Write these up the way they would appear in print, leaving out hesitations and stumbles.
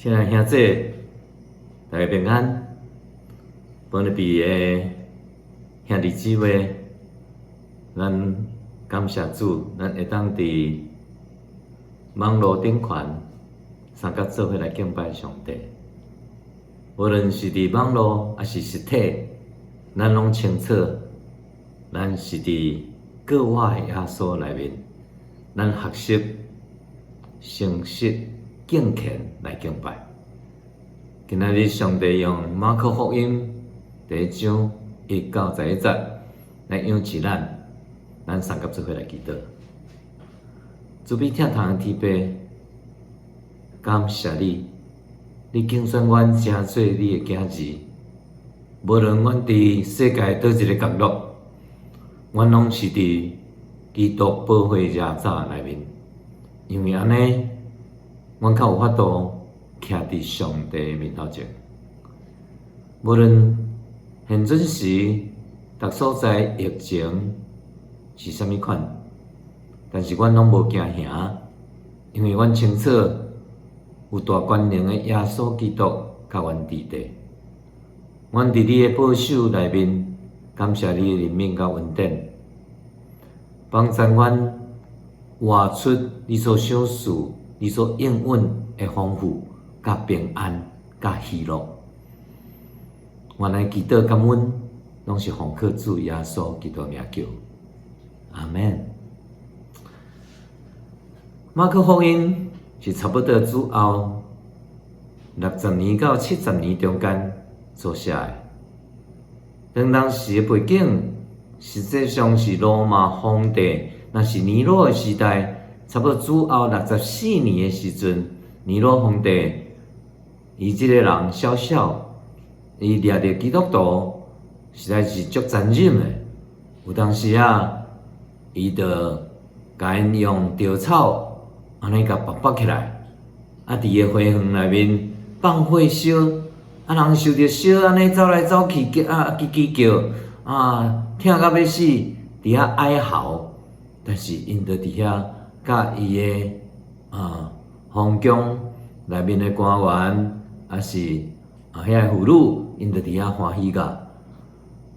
親愛兄姊，大家平安。本日的兄弟姊妹，咱感謝主，咱會當佇網路頂懸相佮做伙來敬拜上帝。無論是佇網路抑是實體，咱攏清楚，咱是佇閣活的耶穌內面，咱學習誠實敬虔來敬拜。今仔日上帝用馬可福音第一章1到11節來養賜咱，咱三佮做伙來祈禱。慈悲疼痛的天父，感謝你，你揀選阮成做你的囝兒。無論阮佇世界佗一个角落，阮攏是佇基督寶血耶早內面，因為按呢，阮較有法度徛佇上帝面頭前。無論現陣時，逐所在疫情是啥物款，但是阮攏無驚嚇，因為阮清楚有大權能的耶穌基督佮阮佇底。阮佇你的保守內面，感謝你的憐憫佮恩典，幫助阮活出你所賞賜、你所應允的豐富、佮平安、佮喜樂。阮來祈禱感恩，攏是奉靠主耶穌基督名求，阿們。馬可福音是差不多主後60年到70年中間所寫的。當當時的背景，實際上是羅馬皇帝，若是尼羅的時代，差不多主後64年的時陣，尼羅皇帝，伊這个人小小，伊掠著基督徒，實在是足殘忍的。有當時啊，伊就共𪜶用稻草按呢共縛縛起來，啊，佇个花園內面放火燒，啊，人受著燒按呢走來走去，叫啊吱吱叫，啊，疼甲欲死，佇遐哀嚎。但是𪜶就佇遐佮伊的啊皇宮內面的官員，抑是啊遐個婦女，𪜶就佇遐歡喜甲，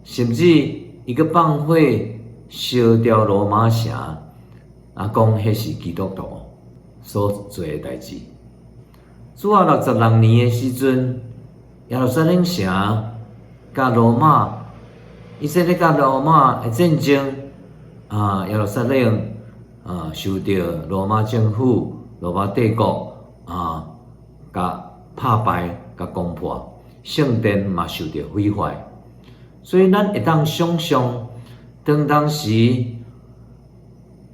甚至伊閣放火燒掉羅馬城，啊，講彼是基督徒所做的代誌。主後66年的時陣，耶路撒冷城佮羅馬，以色列佮羅馬的戰爭，啊，耶路撒冷啊受著羅馬政府、羅馬帝國啊，共拍敗、共攻破，聖殿嘛受著毀壞。所以咱會當想像，當當時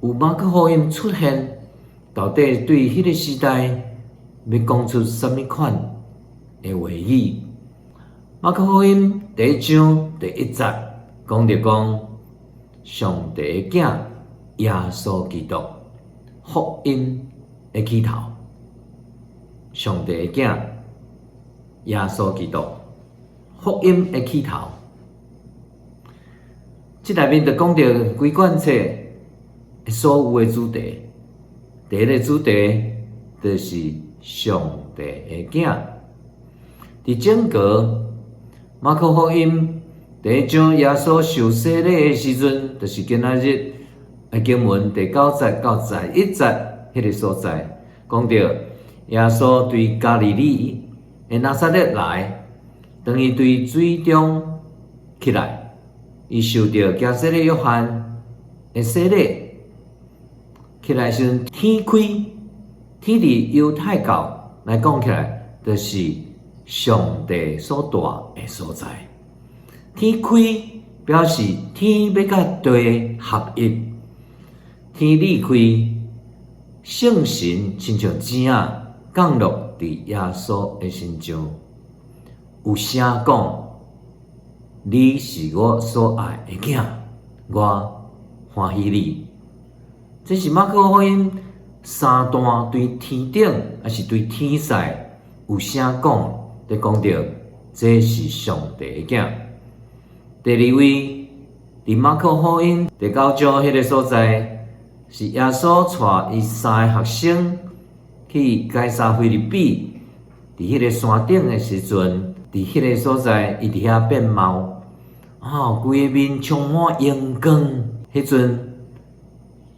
有馬可福音出現，到底對彼个時代欲講出啥物款的話語？馬可福音第一章第一節講著講，上帝的囝耶穌基督，福音的起頭。上帝的囝耶穌基督，福音的起頭。這內面就講著規卷冊所有的主題。第一个主題就是上帝的囝。佇整個馬可福音第一章耶穌受洗禮的時陣，就是今仔日的經文第九節到十一節彼个所在，講著耶穌對加利利的拿撒勒來，當伊對水中起來，伊受著行洗禮約翰的洗禮，起來時陣天開，天佇猶太教來講起來，就是上帝所住的所在。天開表示天欲佮地合一，天裂開，聖神親像箭仔降落佇耶穌的身上，有聲講：你是我所愛的囝，我歡喜你。這是馬可福音三段對天頂，抑是對天使有聲講，佇講著這是上帝的囝。第二位，佇馬可福音第九章彼个所在，是耶穌帶伊三个學生去該撒非利比。佇彼个山頂的時陣，佇彼个所在，伊佇遐變貌，哦，規个面充滿榮光。彼陣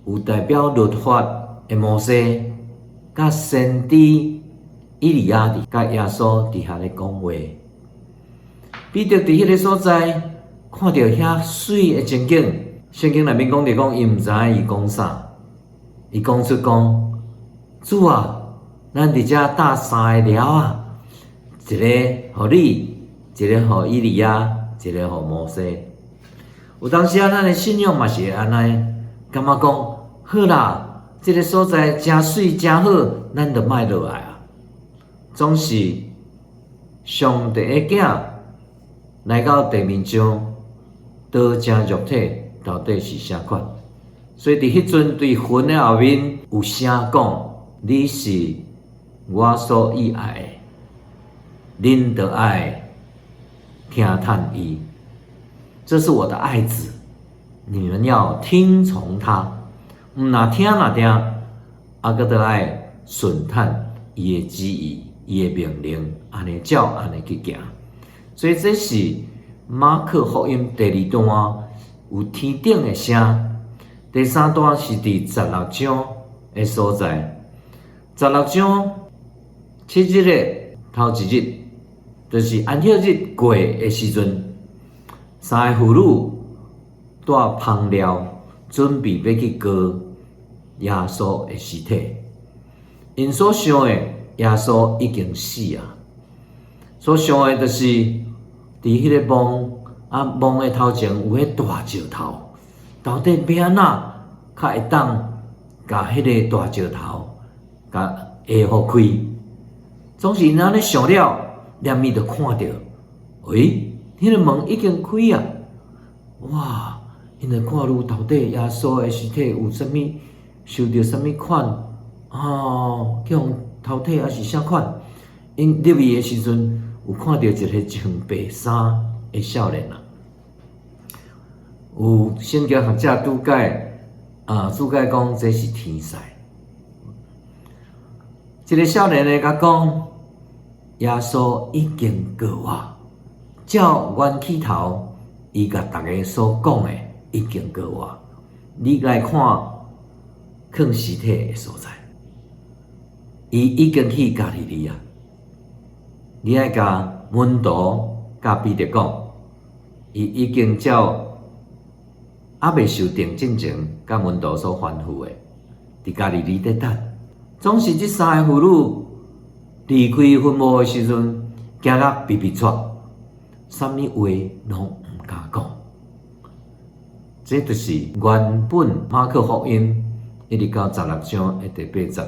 有代表律法的摩西，佮先知以利亞佇佮耶穌佇遐咧講話。彼得佇彼个所在看著遐媠的情景，聖經內面講著講，伊毋知影伊講啥，伊講出講：主啊，咱佇遮搭三个寮仔，一个予你，一个予以利亞，一個予摩西。有當時啊，咱的信仰嘛是會按呢，感覺講好啦，這个所在誠媠誠好，咱就莫落來啊。總是上帝的囝來到地面上，道成肉體，到底是啥款？所以佇彼陣對雲的後面有聲講：你是我所喜愛的，恁著愛聽趁伊。這是我的愛子，你們要聽從他。毋若聽若聽，啊，閣著愛順趁伊的旨意、伊的命令，按呢照按呢去行。所以這是馬可福音第二段有天頂的聲，第三段是佇十六章的所在。十六章七日的頭一日，就是安息日過的時陣，三个婦女帶香料，準備欲去膏耶穌的屍體。𪜶所想的，耶穌已經死啊！所想的就是佇彼个墓啊，墓的頭前有彼大石頭，到底欲按怎較會當共彼个大石頭共下予開？總是𪜶按呢想了，連伊就看著，欸，彼个門已經開啊！哇！𪜶就看愈到底耶穌的屍體有啥物受著啥物款哦，去予偷提抑是啥款？𪜶入去的時陣，有看著一个穿白衫的少年啊。有聖經學者注解啊，注解講這是天使。這个少年呢，共講，耶穌已經過活，照原起頭，伊共逐家所講的已經過活。你來看囥屍體的所在，伊已經去加利利啊。你愛共門徒佮彼得講，伊已經照猶未受定進前，佮門徒所吩咐的，佇加利利佇等。總是這三個婦女離開墳墓的時陣，驚甲鼻鼻掣，啥物話攏毋敢講。這就是原本馬可福音一直到十六章的第八節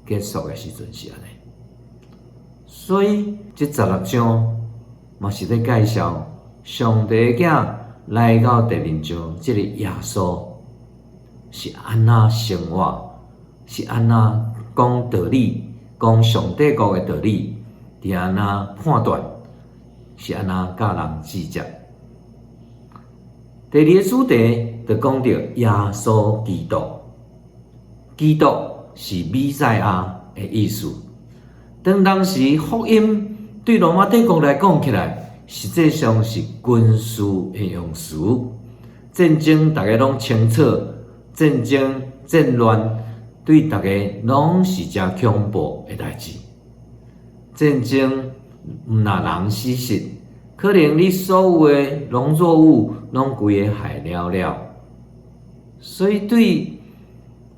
結束的時陣是按呢。所以這十六章嘛是咧介紹上帝的囝來到地面上，這個耶穌是按怎生活，是按怎講道理，講上帝國的道理，佇按怎判斷，是按怎佮人指責。第二個主題就講著耶穌基督，基督是彌賽亞的意思。當當時福音對羅馬帝國來講起來，實際上是軍事的用詞。戰爭逐家攏清楚，戰爭戰亂對逐家攏是誠恐怖的代誌。戰爭毋若人死實，可能你所有的農作物攏規个害了了。所以對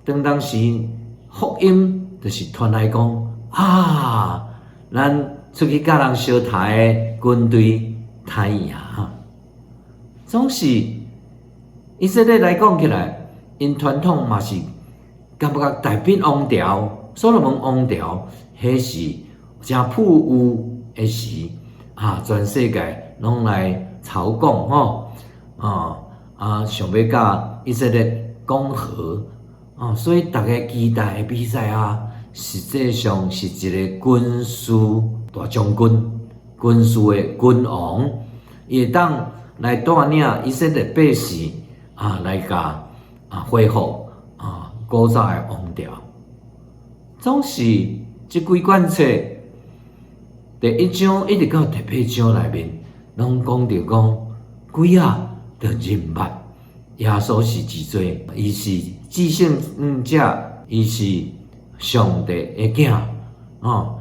當當時福音就是傳來講啊，咱出去佮人相刣的軍隊刣贏。總是以色列來講起來，𪜶傳統嘛是感覺大衛王朝、所羅門王朝，彼是誠富有的時啊，全世界攏來朝貢吼，啊啊，想欲佮以色列講和啊，所以逐家期待的彌賽亞，實際上是一个軍事大將軍、軍事的君王，伊會當來帶領以色列百姓啊，來共啊恢復啊古早的王朝。總是這幾卷冊第一章一直到第八章內面，攏講著講鬼仔就認捌耶穌是至尊，伊是至聖者，伊是上帝的囝，哦，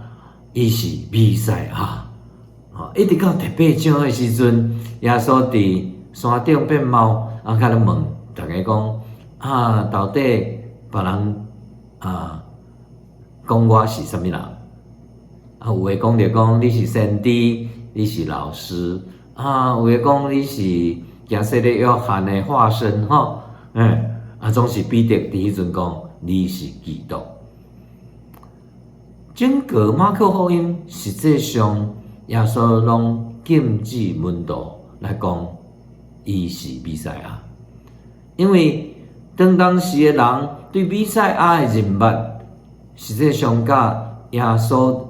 伊是彌賽亞。哦，一直到第八章的時陣，耶穌佇山頂變貌，啊，佮咧問逐家講，啊，到底別人啊講我是啥物人？啊，有的講著講你是先知，你是老師，啊，有的講你是驚洗禮約翰的化身，吼，啊，總是彼得佇彼陣講你是基督。整個馬可福音實際上，耶穌攏禁止門徒來講伊是彌賽亞，因為當當時的人對彌賽亞的認捌，實際上佮耶穌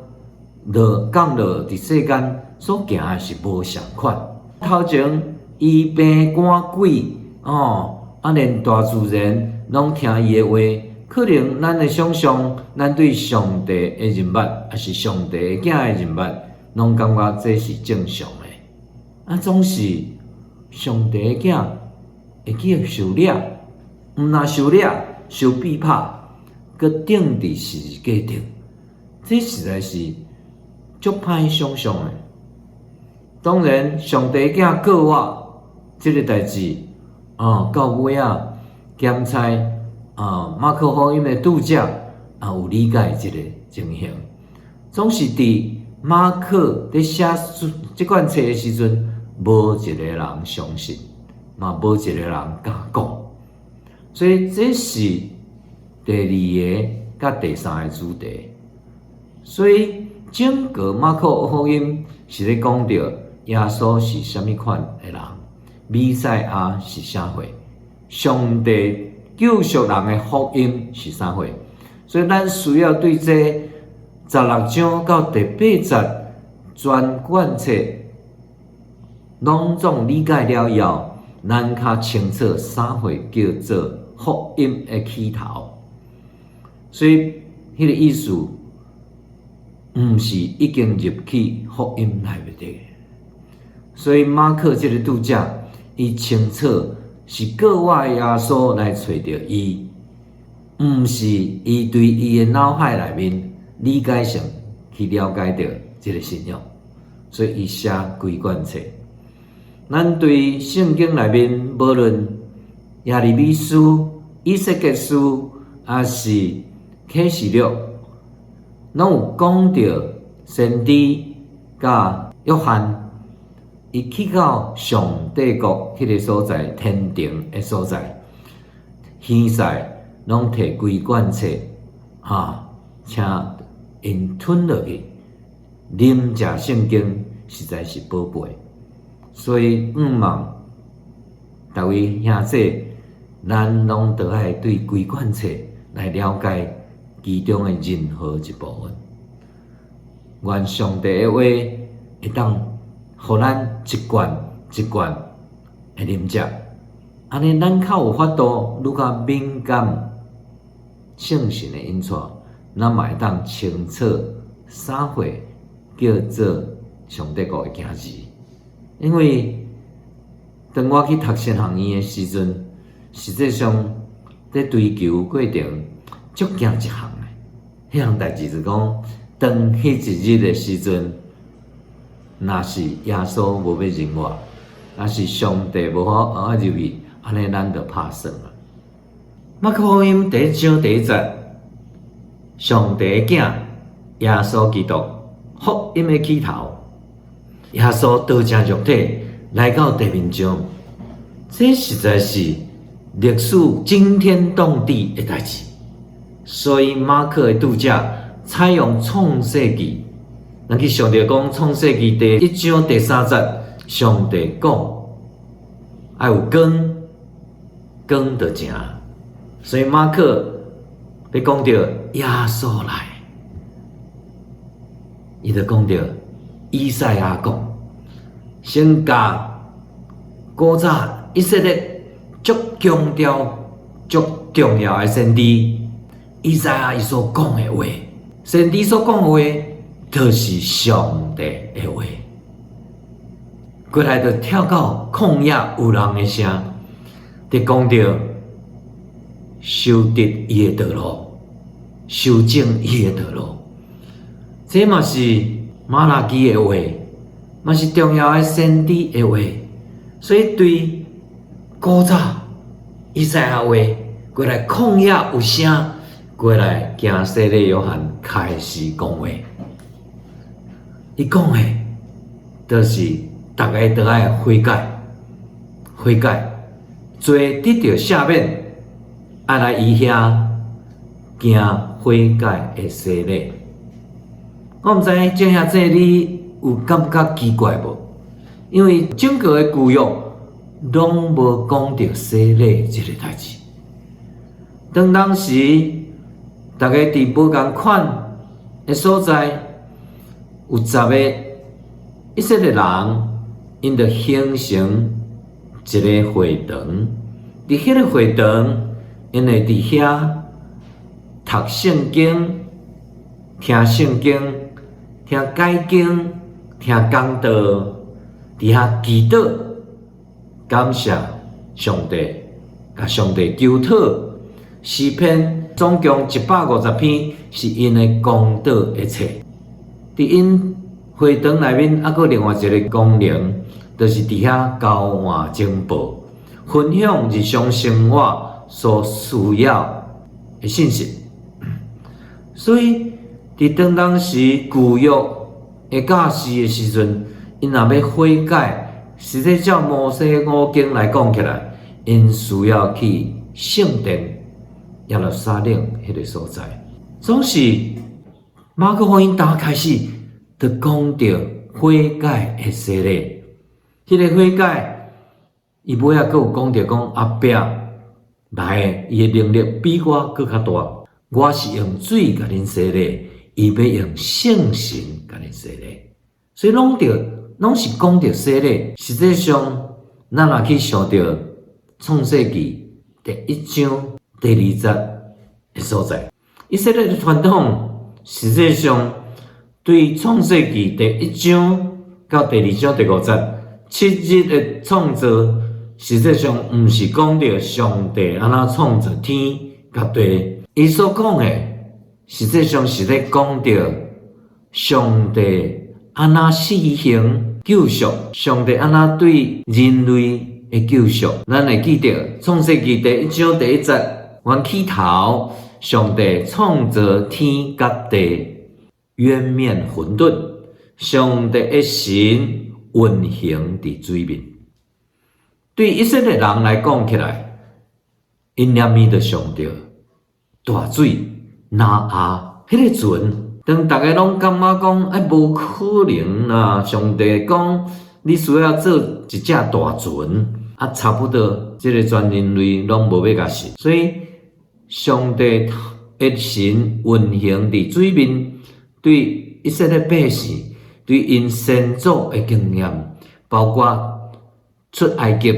落降落佇世間所行的是無仝款。頭前醫病趕鬼，哦，啊，連大自然攏聽伊的話，可能咱的想像，咱對上帝的認捌，抑是上帝的囝的認捌，攏感覺這是正常的。啊，總是上帝的囝會去受掠，毋但受掠，受逼迫，閣釘佇十字架頂，這實在是足歹想像的。當然，上帝囝告我這个代誌，啊，到尾仔檢查啊，馬可福音的著者也有理解這个情形，總是佇馬可佇寫這卷冊的時陣，無一个人相信，嘛無一個人敢講，所以這是第二个佮第三个主題。所以整個馬可福音是咧講著耶穌是啥物款的人，彌賽亞是啥貨，上帝救贖人的福音是啥貨。所以咱需要對這16章到第八節全卷冊攏總理解了以後，咱較清楚啥貨叫做福音的起頭。所以，彼个意思，毋是已經入去福音內面。所以馬可這个著者，伊清楚是過往耶穌來揣著伊，毋是伊對伊的腦海內面理解性去了解著這个信仰，所以伊寫規卷冊。咱對聖經內面，無論耶利米書、以西結書，抑是啟示錄，攏有講著先知佮約翰，伊去到上帝國彼个所在，天庭的所在，耳屎攏提規卷冊，哈，請𪜶吞落去，啉食聖經實在是寶貝，所以向望逐位兄姊，咱攏著愛對規卷冊來了解其中的任何一部分。願上帝的話會當予咱一罐一罐的啉食，按呢咱較有法度愈較敏感聖神的引帶，咱嘛會當清楚啥貨叫做上帝國的行字。因為當我去讀神學院的時陣，實際上佇追求過程足驚一項的，彼項代誌就是講，當彼一日的時陣，若是耶穌無欲認我，若是上帝無予我入去，按呢咱就拍算啊。馬可福音第一章第一節，上帝的囝耶穌基督，福音的起頭，耶穌道成肉體來到地面上，這實在是歷史驚天動地的代誌。所以馬可的著者採用創世記，咱去想著講創世記第一章第三節，上帝講愛有光，光就成。所以馬可欲講著耶穌來，伊就講著以賽亞講，先共古早以色列足強調、足重要的先知以賽亞伊所講的話，先知所講的話，就是上帝的話。過來就跳到曠野有人的聲，佇講著修直伊的道路，修正伊的道路。這嘛是瑪拉基的話，嘛是重要的先知的話。所以對古早以賽亞話過來曠野有聲，過來行洗禮約翰開始講話。伊講的，就是逐家都愛悔改，悔改，罪得著赦免，愛來伊遐行悔改的洗禮。我毋知眾兄弟你有感覺奇怪無？因為整個的舊約攏無講著洗禮這個代誌。當當時，逐家佇無仝款的所在，有10個以色列人，𪜶就形成一個會堂。佇彼個會堂，𪜶會佇遐讀聖經、聽聖經、聽解經、聽講道，佇遐祈禱，感謝上帝，共上帝求討。詩篇總共150篇是𪜶的公禱的冊。佇𪜶會堂內面，猶閣另外一個功能，就是佇遐交換情報，分享日常生活所需要的信息。所以，佇當當時舊約的教示的時陣，𪜶若欲悔改，實際照摩西五經來講起來，𪜶需要去聖殿耶路撒冷彼個所在。總是馬可福音剛開始就講著悔改的洗禮，彼個悔改，伊尾仔閣有講著講後壁來的，伊的能力比我閣較大。我是用水共恁洗禮，伊欲用聖神共恁洗禮。所以攏著攏是講著洗禮。實際上，咱若去想著創世記第一章第二節的所在，以色列的傳統實際上對創世記第一章到第二章第五節7日的創造，實際上毋是講著上帝按怎創造天佮地。伊所講的，實際上是咧講著上帝按怎施行救贖，上帝按怎對人類的救贖。咱會記得創世記第一章第一節，原起頭，上帝創造天佮地，淵面混沌，上帝的神運行佇水面。對以色列人來講起來，𪜶念咪就想著大水、挪亞彼个船，當逐家攏感覺講，哎，無可能啦！上帝講，你需要做一隻大船，啊，差不多，這个全人類攏無欲共信。所以，上帝的神運行佇水面，對以色列百姓，對𪜶先祖的經驗，包括出埃及、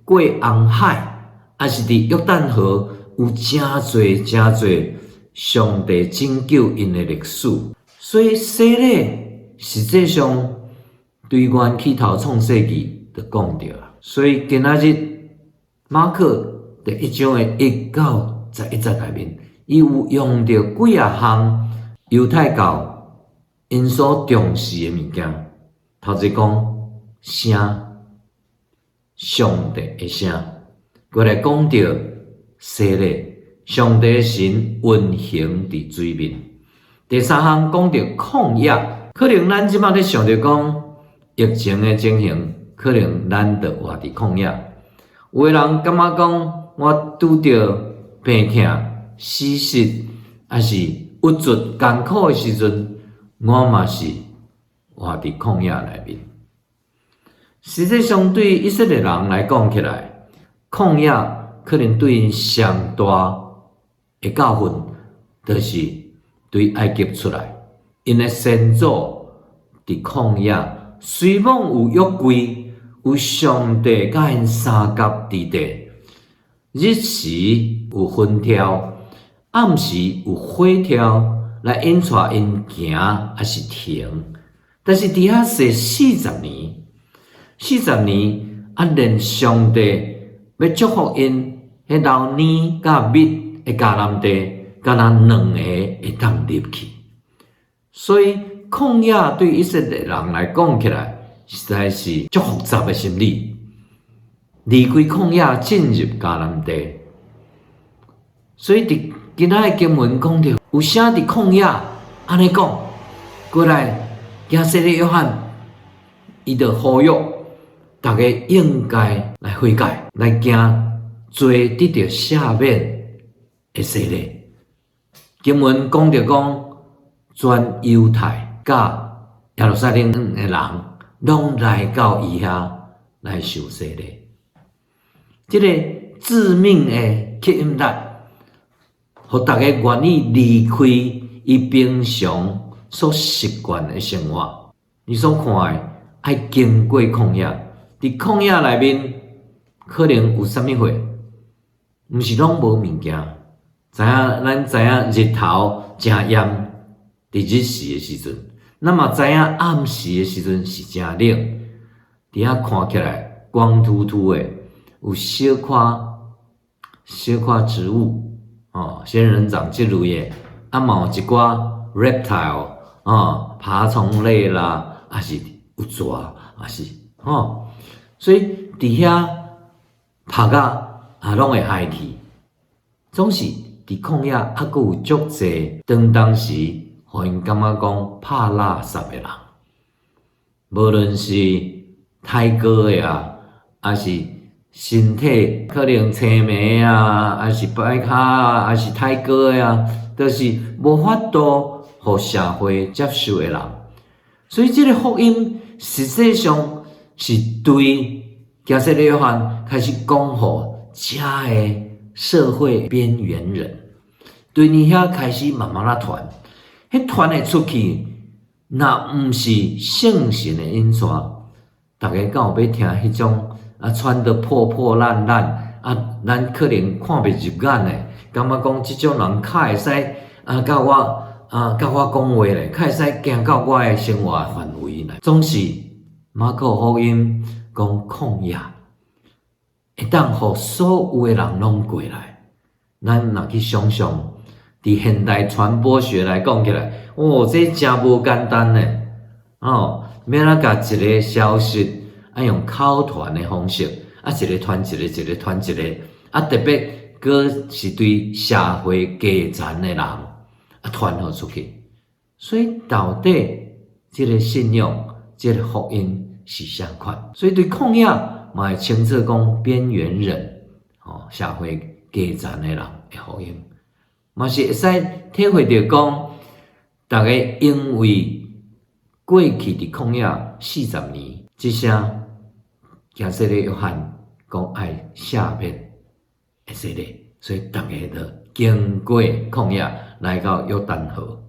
過紅海，抑是佇約旦河，有誠濟誠濟上帝拯救𪜶的歷史。所以洗禮實際上對原起頭創世記就講著啊。所以今仔日馬可第一章的1到11節內面，伊有用著幾仔項猶太教𪜶所重視的物件。頭一講聲，上帝的聲，過來講著洗禮，上帝神運行佇水面。第三項講著曠野，可能咱這擺咧想著講疫情的情形，可能咱就活佇曠野。有的人感覺講，我拄著病痛、死失，抑是鬱卒艱苦的時陣，我嘛是活佇曠野內面。實際上，對以色列人來講起來，曠野可能對𪜶上大的教訓，就是對埃及出來，𪜶的先祖佇曠野，雖罔有約櫃，有上帝佮𪜶相佮佇地，日時有雲柱，暗時有火柱，來引帶𪜶行，抑是停？但是佇遐踅四十年，四十年啊，連上帝欲祝福𪜶，彼流奶佮蜜的迦南地，敢若兩个會當入去。所以曠野對以色列人來講起來，實在是足複雜的心理。離開曠野進入迦南地，所以佇今仔的經文講著有聲佇曠野按呢講，過來行洗禮約翰，伊就呼籲逐家應該來悔改，來行罪得著赦免的洗禮。經文講著講，全猶太佮耶路撒冷的人，攏來到伊遐來受洗禮。這個致命的吸引力，予逐家願意離開伊平常所習慣的生活。你所看的，愛經過曠野，佇曠野內面可能有啥物貨？毋是攏無物件。知影咱知影日頭誠炎，佇日時的時陣，咱嘛知影暗時的時陣是誠冷。佇遐看起來光禿禿的，有小可小可植物，哦，仙人掌這類的，啊嘛有一寡 reptile，哦，爬蟲類啦，抑是有蛇，抑是吼，所以佇遐曝甲也攏會害去，總是佇曠野猶閣有足濟，當當時予𪜶感覺講拍垃圾的人，無論是太高的啊，抑是身體可能青糜啊，抑是歹跤啊，抑是太高的啊，就是無法度予社會接受的人。所以這个福音實際上是對行洗禮約翰開始講予遮的社會邊緣人，對𪜶遐開始慢慢仔傳，彼傳會出去，若毋是聖神的引帶，逐家敢有欲聽彼種啊穿得破破爛爛啊，咱可能看袂入眼的，感覺講這種人較會使啊，佮我啊，佮我講話咧，較會使行到我的生活範圍內。總是馬可福音講曠野會當予所有的人攏過來，咱若去想像，佇現代傳播學來講起來，哦，這誠無簡單呢，哦，欲按怎共一个消息啊用口傳的方式，啊一个傳一个，一個傳一個，啊特別閣是對社會低層的人啊傳予出去，所以到底這个信仰、這个福音是啥款？所以對曠野嘛會清楚講邊緣人，哦，社會低層的人的福音，嘛是會使體會著講，逐家因為過去佇曠野四十年，這聲行洗禮約翰講愛赦免的洗禮，所以逐家就經過曠野來到約旦河。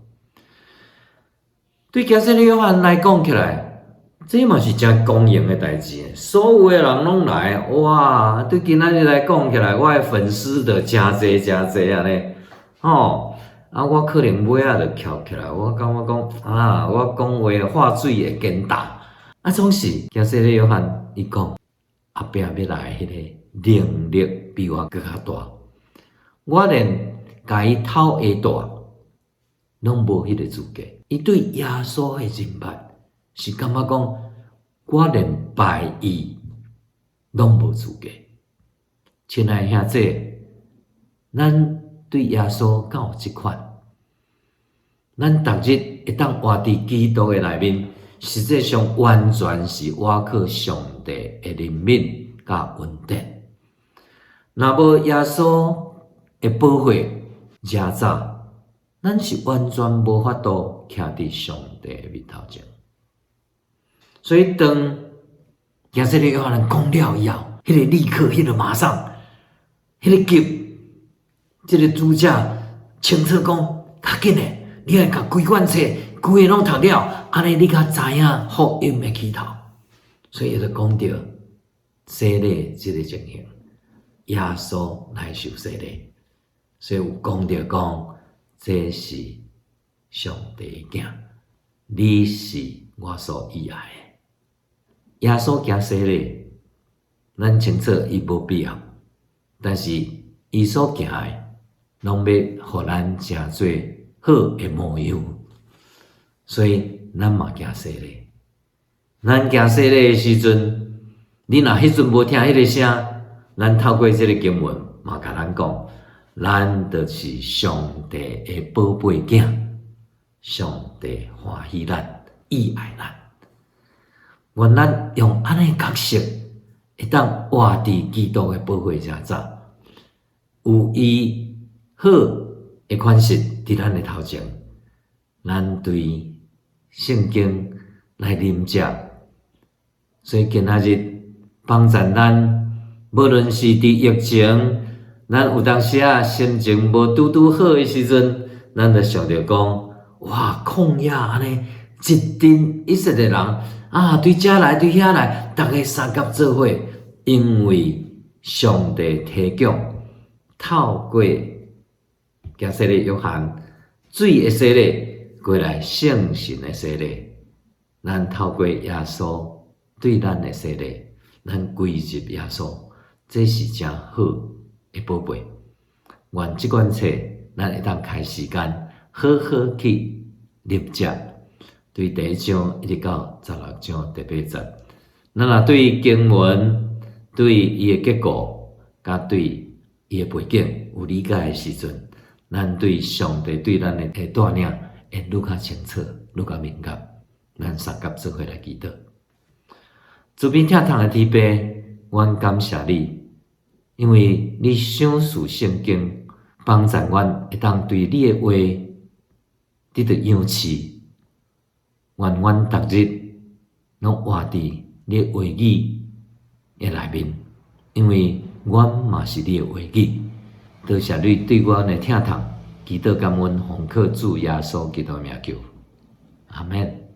對行洗禮約翰來講起來，這嘛是誠光榮的代誌，所有的人攏來，哇！對今仔日來講起來，我的粉絲就誠濟誠濟按呢，吼！啊，我可能尾仔就翹起來，我感覺講啊，我講話話水會堅大，啊，總是行洗禮約翰伊講，後壁欲來彼個能力比我閣較大，我連共伊脫鞋帶攏無彼個資格。伊對耶穌的認捌是感覺講，我連拜伊攏無資格。親愛兄弟，咱對耶穌敢有這款？咱逐日會當活佇基督的內面，實際上完全是倚靠上帝的憐憫佮恩典。若無耶穌的寶血遮早，咱是完全無法度徛佇上帝的面頭前。所以當行洗禮約翰講了以後，彼个立刻，彼个馬上，彼个急，這个主者清楚講，較緊的，你愛共規卷冊，規个攏讀了，按呢你較知影福音的起頭。所以伊就講著洗禮這个情形，耶穌來受洗禮，所以有講著講，這是上帝的囝，你是我所喜愛的。耶穌行洗禮，咱清楚伊無必要，但是伊所行的，攏欲予咱成做好的模樣，所以咱嘛行洗禮。咱行洗禮的時陣，你若彼陣無聽彼个聲，咱透過這个經文嘛共咱講，咱就是上帝的寶貝囝，上帝歡喜咱，喜愛咱。願咱用按呢角色，會當活佇基督的保血遮早，有伊好的款式佇咱的頭前，咱對聖經來啉食。所以今仔日幫助咱，無論是佇疫情，咱有當時仔心情無拄拄好的時陣，咱就想著講，哇，曠野按呢一陣以色列人啊，對遮來對遐來，逐家相佮做伙，因為上帝提供透過行洗禮約翰水的洗禮，過來聖神的洗禮，咱透過耶穌對咱的洗禮，咱歸入耶穌，這是誠好的寶貝。願這款冊，咱會當開時間好好去啉食，對第一章一直到16章第八節，咱若對經文、對伊的結構，佮對伊的背景有理解的時陣，咱對上帝對咱的帶領會愈較清楚、愈較明確。咱相佮做伙來祈禱。慈悲疼痛的天父，阮感謝你，因為你賞賜聖經，幫助阮會當對你的話得著養飼。願阮逐日攏活佇你的話語的內面，因為阮嘛是你的話語。多謝你對阮的疼痛，祈禱感恩，奉靠主耶穌基督名求，阿們。